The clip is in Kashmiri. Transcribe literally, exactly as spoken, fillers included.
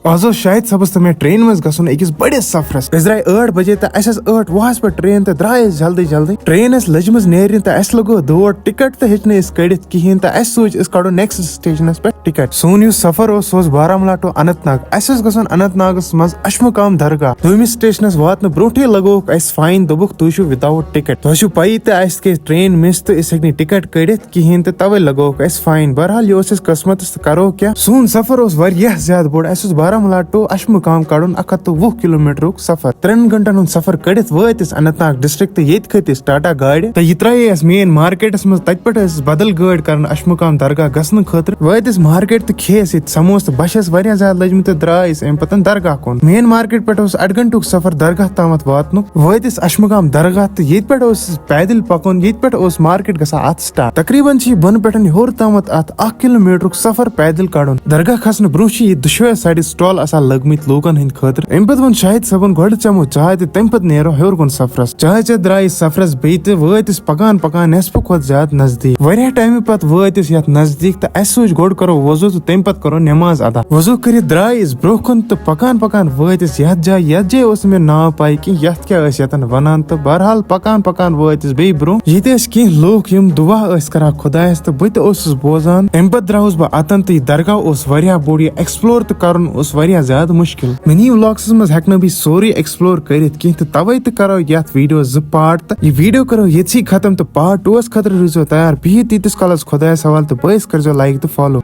آز اوس شاہد صٲبس تہٕ مےٚ ٹرینہِ منٛز گژھُن أکِس بٔڑِس سفرس۔ أسۍ درٛاے ٲٹھ بجے تہٕ اَسہِ ٲس ٲٹھ وُہس پٮ۪ٹھ ٹرین تہٕ درٛاے أسۍ جلدی جلدی۔ ٹرین ٲس لٔجمٕژ نیرنہِ تہٕ اَسہِ لگوو دور، ٹکٹ تہٕ ہیٚچ نہٕ أسۍ کٔڑِتھ کِہیٖنۍ تہٕ اَسہِ سوٗنچ أسۍ کڑو نیکسٹ سٹیشنس پٮ۪ٹھ ٹکٹ۔ سون یُس سفر اوس، سُہ اوس بارہمولہ to اننت ناگ۔ اَسہِ اوس گژھُن اننت ناگس منٛز اشمقام درگاہ۔ دوٚیمِس سٹیشنس واتنہٕ برونٹھٕے لگووُکھ اَسہِ فاین، دوٚپُکھ، "تُہۍ چھِو without ticket۔" تۄہہِ چھُو پَیی تہٕ اَسہِ گٔے ٹرین مِس تہٕ أسۍ ہیٚکۍ نہٕ ٹکٹ کٔڑِتھ کِہیٖنۍ تہٕ تَوَے لگووُکھ اَسہِ فاین۔ بہرحال، یہِ اوس اَسہِ قٕسمَتَس تہٕ کَرو کیٛاہ۔ سون سفر اوس واریاہ زیادٕ بوٚڑ۔ اَسہِ اوس بارہمولہ to اشمقام کَڑُن اَکھ ہَتھ تہٕ وُہ کِلوٗمیٖٹرُک سفر۔ ترٛٮ۪ن گھنٹَن ہُنٛد سفر کٔڑِتھ وٲتۍ أسۍ اننت ناگ ڈسٹرکٹ تہٕ ییٚتہِ کھٔتۍ أسۍ ٹاٹا گاڑِ تہٕ یہِ ترٛایے اَسہِ مین مارکیٹَس منٛز۔ تَتہِ پٮ۪ٹھ ٲسۍ أسۍ بدل گٲڑۍ کَران اشمقام درگاہ گژھنہٕ خٲطرٕ۔ وٲتۍ أسۍ مارکیٹ تہٕ کھے اَسہِ ییٚتہِ سموسہٕ تہٕ بَچھِ ٲس واریاہ زیادٕ لٔجمٕژ تہٕ درٛاے أسۍ اَمہِ پَتہٕ درگاہ کُن۔ مین مارکیٹ پٮ۪ٹھ اوس اَڑِ گھنٹُک سفر درگاہ تامَتھ واتنُک۔ وٲتۍ أسۍ اشمقام درگاہ تہٕ ییٚتہِ پٮ۪ٹھ اوس اَسہِ پیدل پَکُن، ییٚتہِ پٮ۪ٹھ اوس مارکیٹ گژھان اَتھ سٹاپ۔ تقریباً چھِ یہِ بۄنہٕ پٮ۪ٹھ ہیوٚر تامَتھ اَتھ اَکھ کِلوٗمیٖٹرُک سفر پیدل کَڑُن۔ درگاہ کھسنہٕ برونٛہہ چھِ یہِ دُشوَے سایڈٕ سٹال آسان لٲگمٕتۍ لوٗکَن ہٕنٛدِ خٲطرٕ۔ اَمہِ پَتہٕ ووٚن شاہد صٲبَن، "گۄڈٕ چٮ۪مو چاے تہٕ تَمہِ پَتہٕ نیرو ہیوٚر کُن سفرَس۔" چاے چٮ۪تھ درٛاے أسۍ سفرَس بیٚیہِ تہٕ وٲتۍ أسۍ پَکان پَکان نٮ۪صفہٕ کھۄتہٕ زیادٕ نزدیٖک۔ واریاہ ٹایمہٕ پَتہٕ وٲتۍ أسۍ یَتھ نزدیٖک تہٕ اَسہِ سوٗنٛچ، گۄڈٕ کَرو وضوٗ تہٕ تَمہِ پَتہٕ کَرو نٮ۪ماز ادا۔ وضوٗ کٔرِتھ درٛاے أسۍ برٛونٛہہ کُن تہٕ پَکان پَکان وٲتۍ أسۍ یَتھ جایہِ۔ یَتھ جایہِ اوس نہٕ مےٚ ناو پَے کینٛہہ، یَتھ کیٛاہ ٲسۍ یَتَن وَنان۔ تہٕ بہرحال، پَکان پَکان وٲتۍ أسۍ بیٚیہِ برٛونٛہہ۔ ییٚتہِ ٲسۍ کینٛہہ لوٗکھ، یِم دُعا ٲسۍ کَران خۄدایَس، تہٕ بہٕ تہِ اوسُس بوزان۔ تَمہِ پَتہٕ درٛاوُس بہٕ اَتَن تہٕ یہِ درگاہ اوس واریاہ بوٚڑ، یہِ ایکسپلور تہٕ کَرُن اوس واریاہ زیادٕ مُشکِل۔ Mini vlogsس منٛز ہٮ۪کہٕ نہٕ بہٕ یہِ سورُے ایکسپلور کٔرِتھ کینٛہہ، تہٕ تَوَے تہٕ کَرو یَتھ ویٖڈیوَس زٕ پارٹ۔ تہٕ یہِ ویٖڈیو کَرو ییٚتھی ختم، تہٕ پارٹ ٹوٗوَس خٲطرٕ روٗزِو تیار۔ بِہِو تیٖتِس کالَس خۄدایَس حوالہٕ تہٕ بٲیِس کٔرۍزیو لایک تہٕ فالو۔